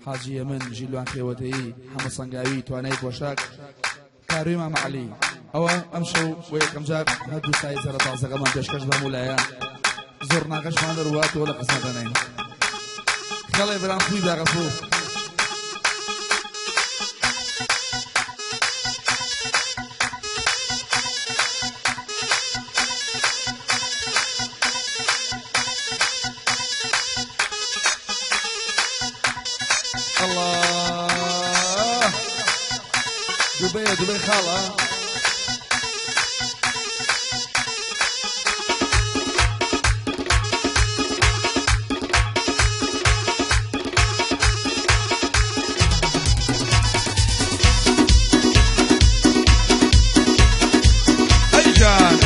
حاجی یەمن، ژیلوان خێوەتەیی، حەمە سەنگاوی، توانای پۆشاک، کاروی مامە عەلی. ئەوە ئەمشەو بۆ یەکەم جار هەردوو سای سەرە تازەکەمان پێشکەش بە هەموو لایە زۆرناکەشمان دەرواتەوە لە خزمەتانین. خەڵێ برام خوی باغەفوو. الله دبي دبي خالة هەیجان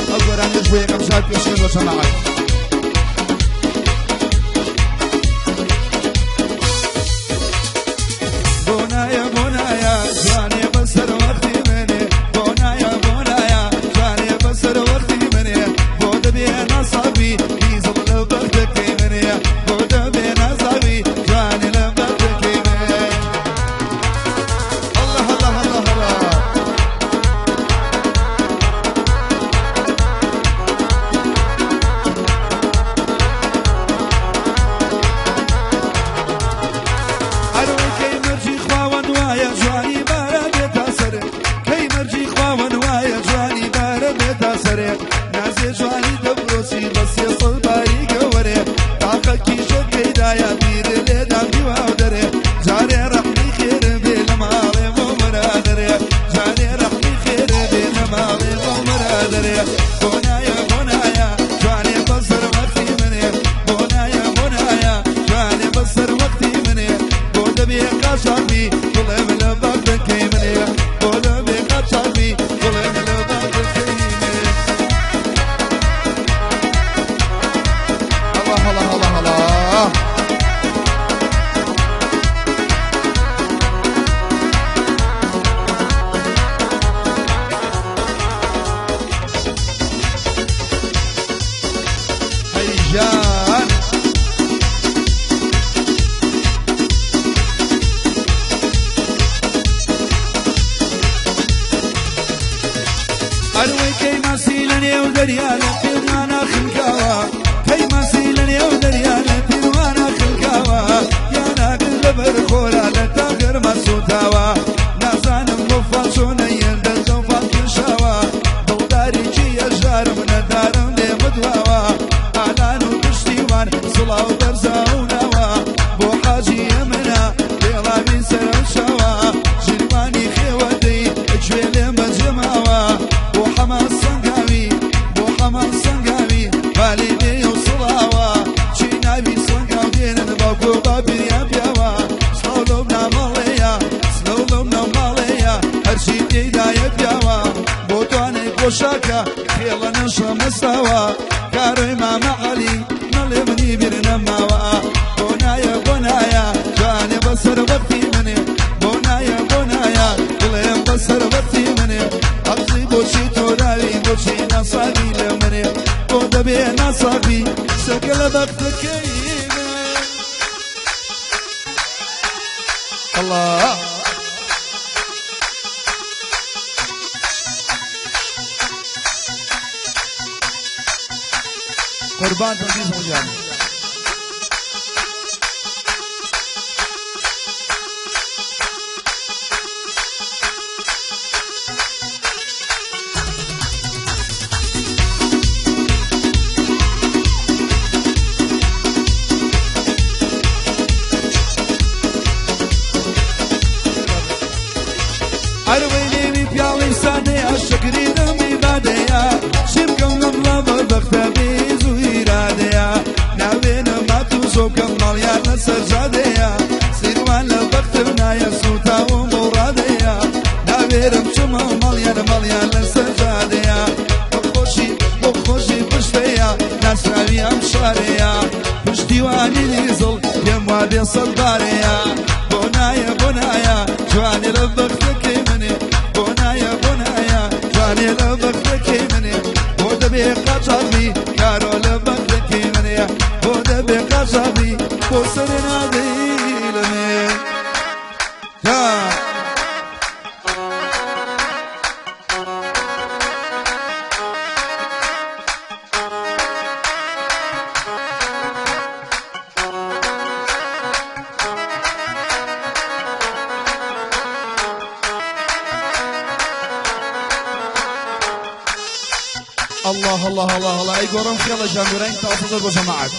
ئەو گۆرانیش بۆ یەکەم جار پێشکەش بە جەماعەت. بۆنایە بۆنایە جوانێ بەسەر وەختی منێ، بۆنایە بۆنایە جوانێ بەسەر وەختی منێ، بۆ دەبێ ناسابی دیزڵ لە بەختەکەی منێ، بۆ دەبێ ناسابی جوانێ لە بەختەکەی منێ. الله الله الله الله. ئەرۆی کەی مەرجی خواوەند وایە جوانی بارە بێتە سەرێ، کەی مەرجی خواوەند وایە جوانی بارە بێتە سەرێ، نازێ جوانی دەبرۆسی بە 300 باری گەوەرێ، تاقە کیژەکەیدایە بیر لێدام دیواو دەرێ، جارێ ڕەحمی خێر بێ لە ماڵێ بۆ مەرادەرێ، جارێ ڕەحمی خێر بێ لە ماڵێ بۆ مەرادەرێ. بۆنایە بۆنایە جوانێ بەسەر وەختی منێ، بۆنایە بۆنایە جوانێ بەسەر وەختی منێ، بۆ دەبێ قاچاقی بڵێم لە بەختەکەی منێ، بۆ دەبێ قاچاقی بڵێم لە بەختەکەی منێ. الله الله الله الله. هەیجان ئەروەی کەی ماسی لە نێو دەریا لە پێمانە خنکاوە، کەی ماسی لە نێو دەریا لە پێمانە خنکاوە، یاناگر لەبەر خۆرا لە تاگەرمە سوتاوە، نازانم بۆ فاچۆنە یەندە زەوفان کێشاوە، دڵدارێکی ئەژارم نەدارم لێ مدواوە، ئالان و پشتیوان سڵاو بەرزا و ناوە، بۆ حاجی ئەمنە پێڵاوی سەرەو شاوە، ژیروانی خێوەتەی گوێ لێم بەجێماوە، بۆ حەمە سەنگاوی بۆ حەمە سەنگاوی بالی بێ و سڵاوە، چی ناوی سەنگاو دێنن باوکۆ باپیریان پیاوە، سڵاو لەو ناماڵەیە سڵاو لەو ناماڵەیە هەرچی تێیدایە پیاوە، بۆ توانای پۆشاکە خێڵە نەشەمەساوە، کارۆی مامە عەلی نەڵێ منی بیر نەماوە. بۆنایە بۆنایە جوانێ بەسەر وەختی منێ، بۆنایە بۆنایە بڵێم بەسەر وەختی منێ، ئەقڵی بۆچی تۆراوی بۆچی ناساغی لە منێ، بۆ دەبێ ناساغی سەکە لە بەختەکەی منێ. الله قربان تنفيذ مجاني. ئەروەی لێوی پیاڵی سادەیە شەکری دەمی بادەیە، چی بکەم لەم ڵاوە بەختە بێز و ئیرادەیە، ناوێنە مات و زۆکەم ماڵیان لەسەر جادەیە، سیروان لە بەختم نایە سوتاوم بۆ ڕادەیە، ناوێرم چمە ماڵیان ماڵیان لەسەر جادەیە، بۆ خۆشی بۆ خۆشی پشتەیە ناسراوی ئەم شارەیە، پشتیوانی دیزڵ پێم وا بێ سەد بارەیە، بۆ بۆنایە بۆنایە جوانێ لە بەختەکەی منێ بۆنایە بۆنایە جوانێ لە بەختەکەی منێ بۆ دەبێ قاچاغی کارۆ لە بەختەکەی منێ بۆ دەبێ قاچاغی بۆ سەرێ نادەی لەمێ تا الله الله الله الله. ئەی گۆڕم خێڵە ژانگۆرانی تاسە زۆر بۆ جەماعەت.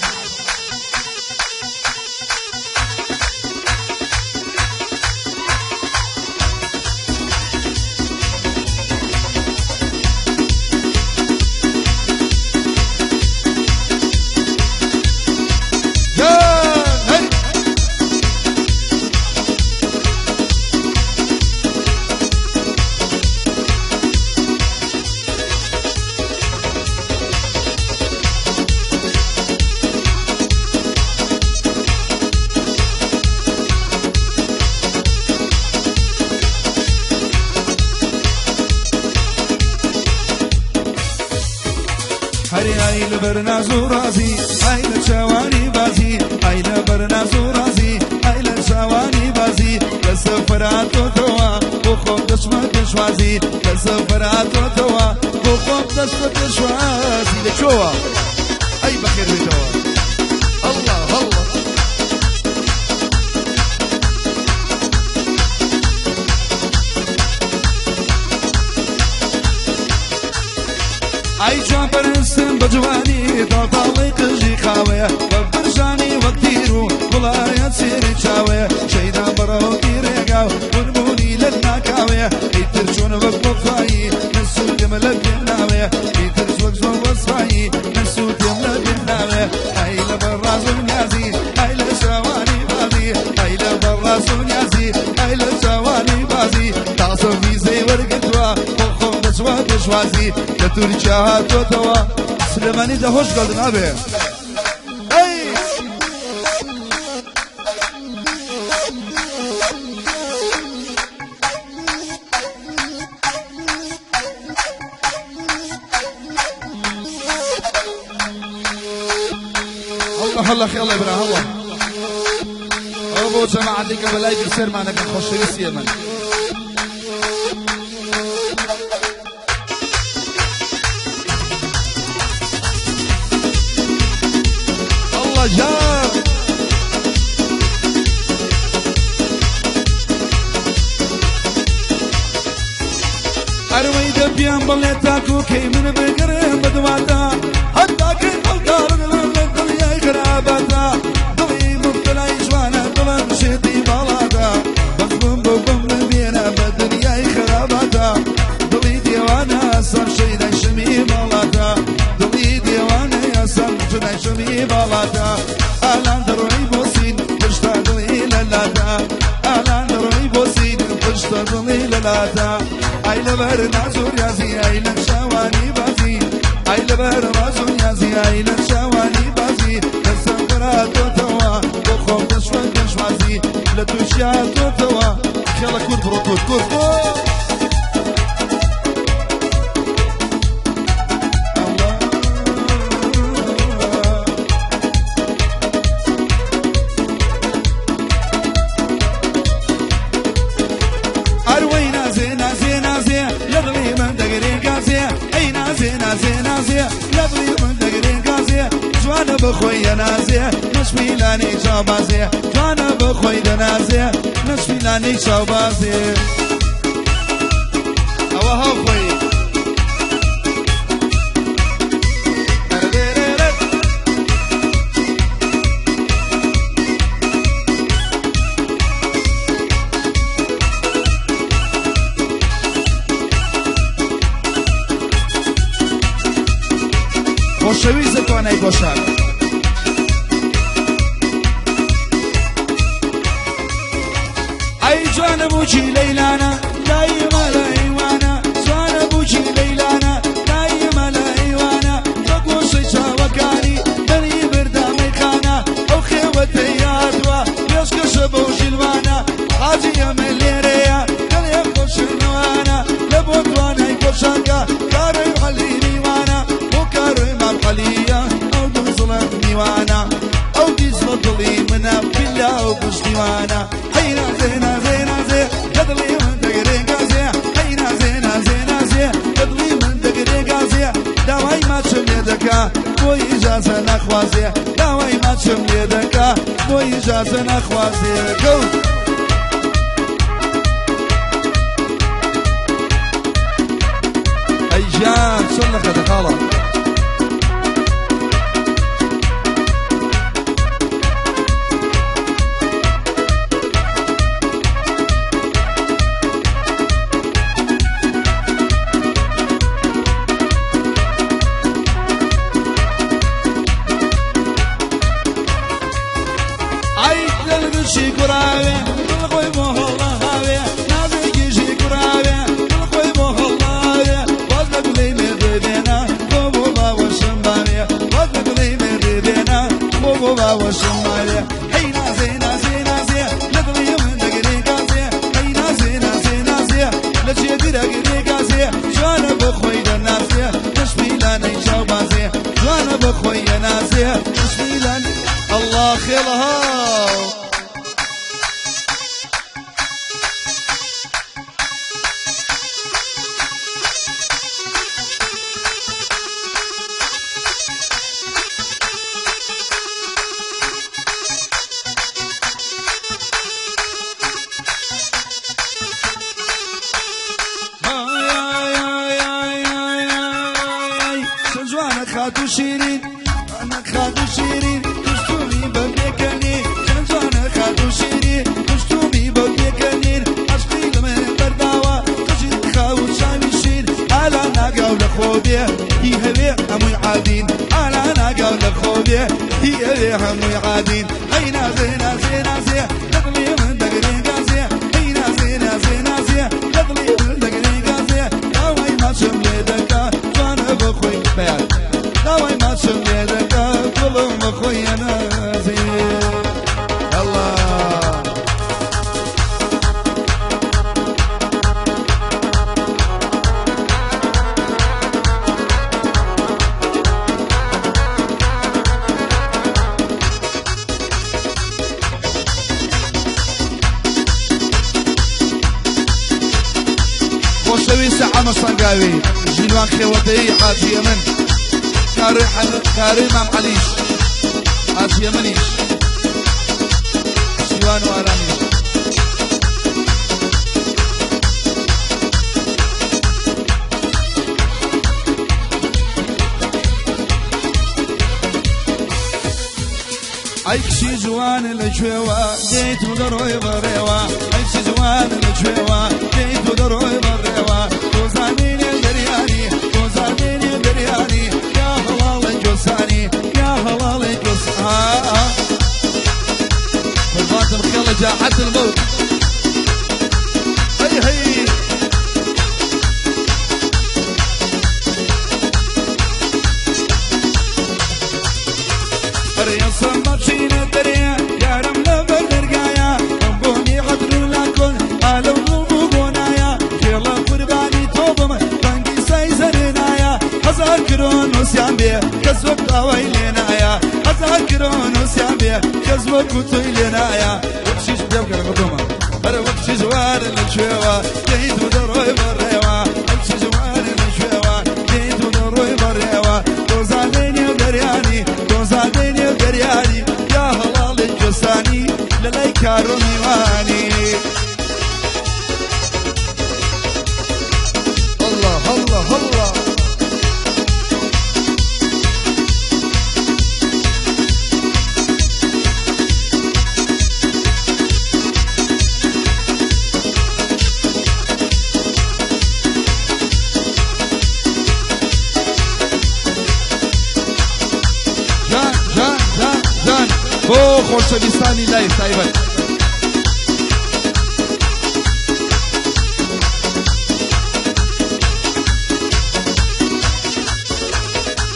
هەری ئای لە بەرناز و ڕازی ئای لە چاوانی بازی ئای لە بەرناز و ڕازی ئای لە چاوانی بازی لە سەفەراتۆتەوە بۆ خۆم دەچمە پێشوازی لە سەفەراتۆتەوە بۆ خۆم دەچمە پێشوازی. لە کوێوە؟ ئەی بەخێر بێتەوە. الله الله. ئای جوان پەرستم بە جوانی تاڵتاڵی قژی خاوەیە بە برژانی وەک تیر و گوڵایە سێری چاوەیە شەیدا بەڕەوتی ڕێگا و بونبوونی لە ناکاوەیە ئیتر چۆن وەک وەفایی نەسوودم لە پێناوەیە ئیتر وەک زۆر وەسفایی نەسوودم لە پێناوەیە ئای لە بەڕاز و نیازی ئای لە چاوانی بازی ئای لە بەڕاز و نیازی ئای لە چاوانی بازی تاسە ویزەی وەرگرتووە بۆ خۆم دەچوە پێشوازی لە تورکیا هاتۆتەوە سلێمانی دەهۆش گەڵدن ئابێ. ئەی هەڵڵا هەڵڵا خێڵێ برا هەڵڵا. ئەوە بۆ جەماعەتێکە بە لایکی سەرمانەکەن خۆشەویستی ئێمەن. الله جان ئەروەی دەپیان بڵێ تاکو کەی من بگرم بەدواتە هەتا کەی هەڵدارم لە دڵیای خراپەتە دڵی مبتەلای جوانە دڵم شێتی باڵاتە بەس بم بۆ بم بێنە بە دنیای خراپەتە دڵی دێوانە ئاسان شەیدای شەمی باڵاتە دڵی دێوانە ئاسان شەیدای شەمی باڵاتە ئالان دەڕۆی بۆسین پشتە دڵی لەلاتە ئالان دەڕۆی بۆسین پشتە دڵی لەلاتە ئای لەبەر ناز و ریازی ئای لە چاوانی بازی ئای لەبەر ڕاز و نیازی ئای لە چاوانی بازی لە سەفەراتۆتەوە بۆ خۆم دەچمە پێشوازی لە تورکیا هاتۆتەوە. خێڵە کورد بڕۆ کورد کورد. ئەروەی نازێ نازێ نازێ لە دڵی من دەگرێ گازێ ئەی نازێ نازێ نازێ لە دڵی من دەگرێ گازێ جوانە بەخۆی دەنازێ نەشمیلانەی چاوبازێ جوانە بەخۆی دەنازێ نەشمیلانەی چاوبازێ. ئەوە هاوخۆی. خۆشەویستە توانای پۆشاک. ئەی جوانە بووکی لەیلانە دایمە لە ئەیوانە جوانە بووکی لەیلانە دایمە لە ئەیوانە بە گۆشەی چاوەکانی دەری بردە مەیخانە ئەو خێوەتەی هاتووە پێشکەشە بەو ژیلوانە پشتیوانە هەی نازێ نازێ نازێ لە دڵی من دەگرێ گازێ هەی نازێ نازێ نازێ لە دڵی من دەگرێ گازێ داوای ماچم لێ دەکا بۆی ئیجازە ناخوازێ داوای ماچم لێ دەکا بۆی ئیجازە ناخوازێ گەو ئەی ژیان چۆن لە خەتە خاڵە ئای دڵگشی کوڕاوێ دڵ خۆی بۆ هەڵاوێ نازێکیشی کوڕاوێ دڵ خۆی بۆ هەڵاوێ واز لە گوڵی مێردێ بێنە بۆ بۆ باوەشم باوێ واز لە گوڵی مێردێ بێنە بۆ بۆ باوەشم باوێ هەی نازێ نازێ نازێ لە دڵی من دەگرێ گازێ هەی نازێ نازێ نازێ لە جێگرە گرێ گازێ جوانە بە خۆی دەنازێ تەشمیلانەی چاو بازێ جوانە بە خۆی ئەنازێ تەشمیلانەی الله خێڵەها جوانە خاتوو شیرین جوانە خاتوو شیرین کوشتومی بە پێکەنی چەند جوانە خاتوو شیرین کوشتومی بە پێکەنین عەشقی لە من بەرداوە قژی خاو و چاوی شیر ئالا ناگاو لە خۆ بێ هی هەوێ هەمووی عادین ئالا ناگاو لە خۆ بێ هی ئەوێ هەمووی عادین هەی نازێ نازێ نازێ لە دڵی من دەگرێ گازێ هەی نازێ نازێ نازێ لە دڵی من دەگرێ گازێ داوای ماچم لێ دەکا جوانە بە خۆی بەیان داوای ماچم لێ دەکا گوڵم بە خۆی ئەنازێ الله خۆشەویستە حەمە سەنگاوی ژیلوان خێوەتەیی حاجیە من کارەی مام عەلیش حاجیە منیش شیوان و ئارامیش ئەی کچی جوان لەکوێوە دێیت و دەڕۆی بەڕێوە ئەی کچی جوان لەکوێوە دێیت و دەڕۆی بەڕێوە تۆزانینێ دەریانی تۆزانینێ دەریانی یا هەڵاڵێ گۆسانی یا هەڵاڵێ گۆسان قربانتم خێڵە جاحەت الموت هەی هەی ڕێسم بەچینە دەرێ یارم لەبەر دەرگایە بۆنی عەتر و لاکۆن ئالەو گوڵ بوو بۆنایە خێڵە قوربانی تۆ بم ڕەنگی سای زەرێنایە هەزار کرۆن نووسیان بێ کەس وەک داوای لێنایە هەزار کرۆن نووسیان بێ کەس وەکو تۆی لێنایە وەکشیش پێ بکەنە بەدۆمە هەر وەک چی جوانە لەکوێوە دێیت و دەڕۆی بەڕێوە وەک چی جوانە لەکوێوە دێیت و دەڕۆی بەڕێوە تۆزادەی نێو دەریانی تۆزادەی نێو دەریانی یا هەڵاڵی کوێستانی لە لای کارۆ میوانی الله الله الله جان جان جان جان بۆ خۆشەویستانی live تایبەت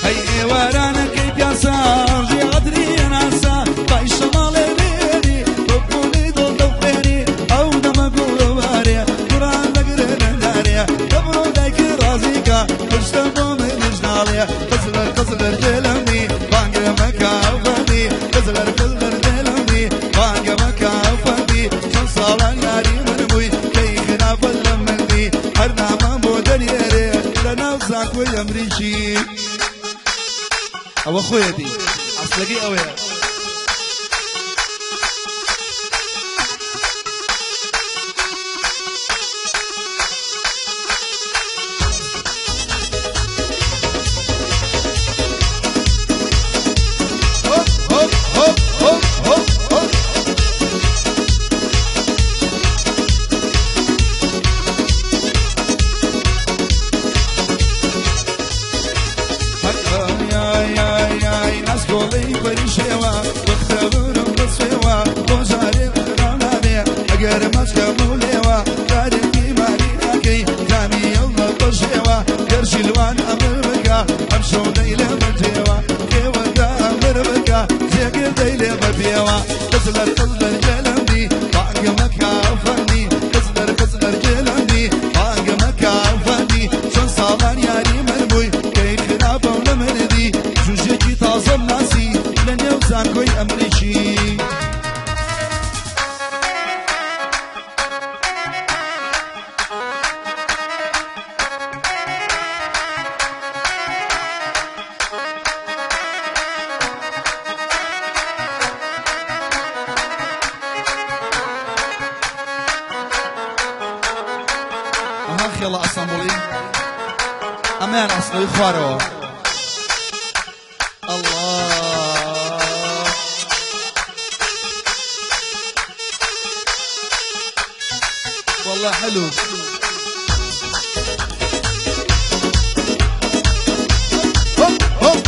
هەی ئێوارانەکەی پیاسە ڕژی عەتری ئەناسە بای شەماڵێ لێری بە بۆنی دڵ دەفرێنی ئەو دەمە گوڵەوارێ کوڕان دەگرێ لەندارێ دەبڕۆ دایکی ڕازیکە پشتە بۆ منیش ناڵێ قزلەر قزلەر جێلەمنی بانگە مەکە ئەو غەمی قزلەر قزلەر جێلەمنی بانگە مەکە ئەوە خۆیەتی ئەسلەکەی ئەوەیە. هۆپ هۆپ هۆپ هۆپ هۆپ. ئای ناسکۆڵەی پەریشێوە بەختەورم بەسوێوە بۆ جارێ خراو نابێ ئەگەر مەچکەم و لێوە کارێکی ماری ناکەی تامی ئەو نەپەشێوە گەر شیلوان ئەمر بکە ئەم شەو دەی لێ بەجێوە خێوەدا ئەمر بکە جێگر دەی لێ بەپێوە قزلەر قزلەر گەلم دی بانگە مەکە فەندی قزلەر قزلەر گەلم دی بانگە مەکە فەندی چەند ساڵان یاری من بووی کەی خراپە و لە مردی جوژێکی تازەم ناسی لە نێو زانکۆی ئەمریکی. ئەها خێڵە ئەسەمبوڵی ئەمەیان ئەسڵەوی خوارەوە. الله والله حلو. هۆپ هۆپ.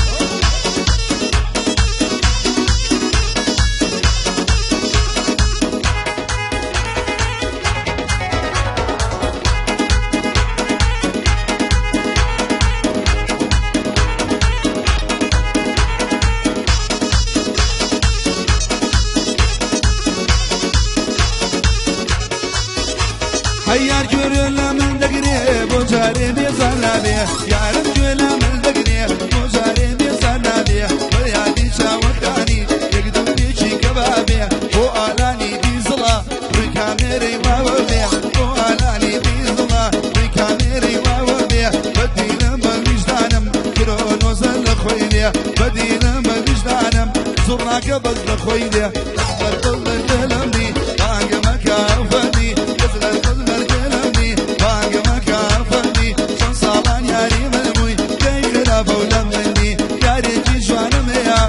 هەیار گوێ لە من دەگرێ بۆ جارێ بێزار نابێ یارم گوێ لە من دەگرێ بۆ جارێ بێزار نابێ بە یادی چاوەکانی یەک دوو پێکی کەبابێ بۆ ئالانی دیزڵە ڕووی کامێرەی واوە بێ بۆ ئالانی دیزڵە ڕووی کامێرەی واوە بێ بەدیلم بە ویژدانم کرۆنۆزە لە خۆی دێ بەدیلم بە ویژدانم زوڕناکە بەس لە خۆی دێ قزلەر قزلەر گەلم دی بانگە مەکە فەندی قزلەر قزلەر گەلم دی بانگە مەکە فەندی چەند ساڵان یاری من بووی کەی خراپە و لە مندی یارێکی جوانم هەیە.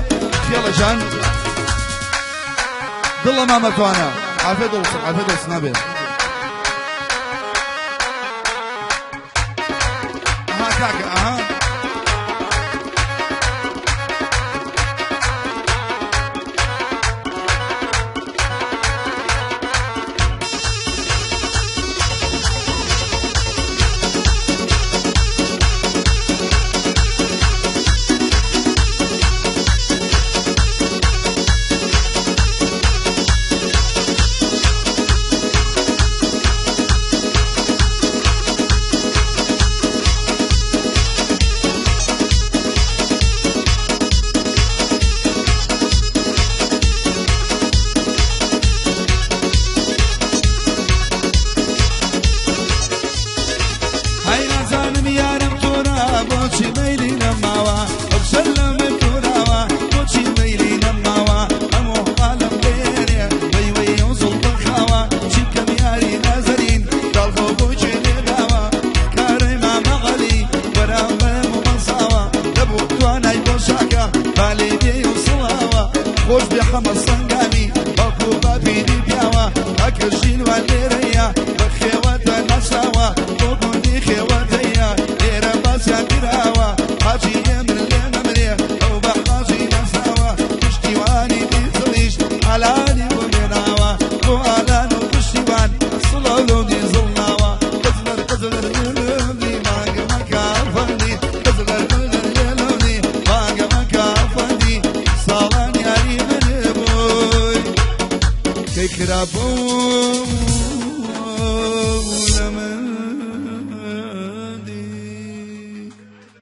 خێڵە جان دڵە مامەتوانە عافێ دڵسن عافێ دڵسن نابێ. ئەها کاکە ئەها. هەی نازانم یارم تۆرا بۆچی مەیلی نەماوە ئەو سەر لە من تۆراوە بۆچی مەیلی نەماوە هەموو حاڵم لێرێ وەی ئەو زوڵفە خاوە چی بکەم یاری نازەرین داڵغۆ بۆچی لێداوە کارەی مامە عەلی بەرامبەرم و مەساوە دەبوو توانای پۆشاکە بالێ بێ و سڵاوە خۆش بێ حەمە سەنگامی بەڵکو باپیری پیاوە کاکە ژیلوان لێرەیە بە خێوەتە ناساوە بۆ گوندی خێوەتەیە لێرە باسیان کراوە حاجی ئێمر لێ نەمرێ ئەو بە حاجی ناساوە پشتیوانی دیزڵیش ئالانی بۆ لێناوە بۆ ئالان و پشتیوان سڵاو لەو دیزڵ ناوە قزلەر قزلەر لێلم دی مانگە مەکە فەندی قزلەر قزلەر لێلم دی مانگە مەکە فەندی ساڵان یاری من بووی کەی خراپ بوو.